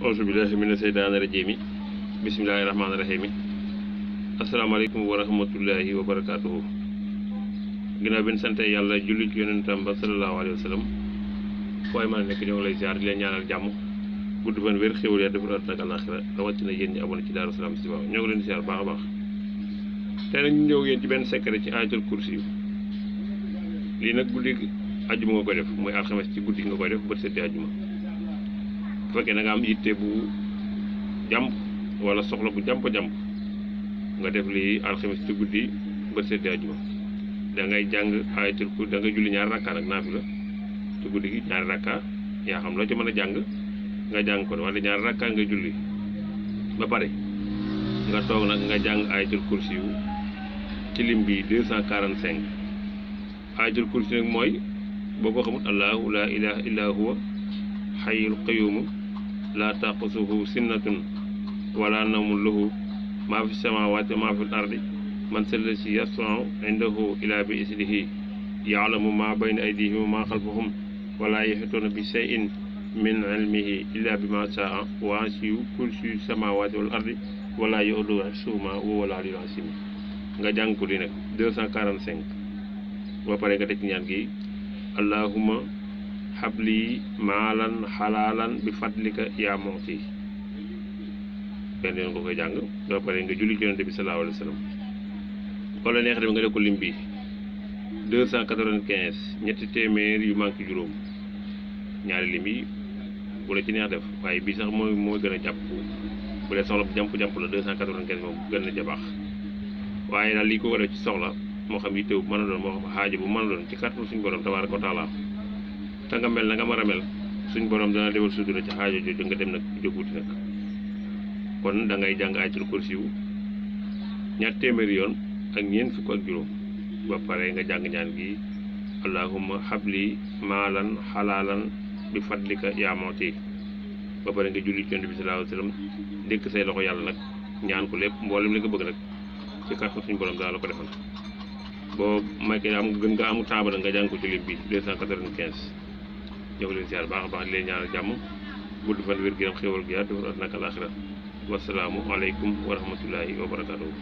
auzu billahi mina seytaani rajiim bismillahi rahmaani rahiim asalaamaaleykum wa rahmatullahi wa barakaatuhu. ginnaaw bi ñu sante yàlla julli ci yonentam ba sallallahu alayhi wa sallam fooy mën a nekk ñoo ngi lay ziar di leen ñaanal jàmm gudd fan wér xéwal ya defar àddina ak àllaaxira rawatina yéen ñi abonné ci Daaru Salaam si waaw ñoo ngi leen di ziar baax a baax. tey nag ñu ñëw yéen ci benn secret ci ayatul kursi yu lii nag guddi àjjuma nga koy def mooy alxames ci guddi nga koy def bët setti àjjuma. bu fekkee da nga am yitte bu jàmp wala soxla bu jàmp-jàmp nga def lii alxames ci guddi bët setti àjjuma da ngay jàng ayatul kursi da ngay julli ñaari rakka nag naafila ci guddi gi ñaari rakka yaa xam loo ci mën a jàng nga jàng ko wala ñaari rakka nga julli ba pare nga toog nag nga jàng ayatul kursi yu ci lim bi 245 ayatul kursi nag mooy boo ko xamul allahu la ilaha illa huwa xayyul qayyuum laa taqusuhu sinnatun wala nawmun lahu maa fi samaawaati maa fi ardi man sallasi yasfau indahu ila bi isnihi yaalamu maa bayna aydihim wa maa xalfahum wala yaxituuna bi shay'in min ilmihi illa bi ma saa waasiyu kursiyu samaawaati wal ardi wala yauduhu hifzuhumaa wa huwal aliyyul aziim nga jàng ko di nag 245 ba pare nga teg ñaan gi allahumma habli maalan xalaalan bi fadlika yaa mu'ti benn yoon nga koy jàng ba pare nga julli ci yonent bi sallallahu alayhi wa sallam wala neex dem nga def ko lim bi 295 ñetti téeméer yu manqué juróom ñaari lim yi bu la ci neex def waaye bii sax mooy gën a jàpp bu dee soxla bu jàmp la 295 moom gën na jabaax waaye daal lii ko war a ci soxla moo xam yitte bu mën a doon moo xam xaaja bu mën a doon ci kàttan suñu borom tabaaraka wa taala te nga mel na nga war a mel suñ borom dana defal sutura ci xaajo jooju nga dem nag jóg wuti nag kon da ngay jàng ayatul kursi yu ñaar téeméeri yoon ak ñeent fukk ak juróom ba pare nga jàng ñaan gi allahumma habli maalan xalaalan bi fadlika yaa mu'ti ba pare nga julli ci Yonent bi sallallahu alayhi wa sallam dékk say loxo yàlla nag ñaan ko lépp mboolem li nga bëgg nag ci kàttan suñu borom dana la ko defal boo maykee am gën nga amu taaba nga jàng ko ci lim bi 295 ñoo ngi leen siyaar baax a baax di leen ñaanal jàmm gudd fan wér gu yaram xéwal gi yaa defar àddina ak àllaaxira wasalaamu aleykum wa rahmatullahi wa barakaatuhu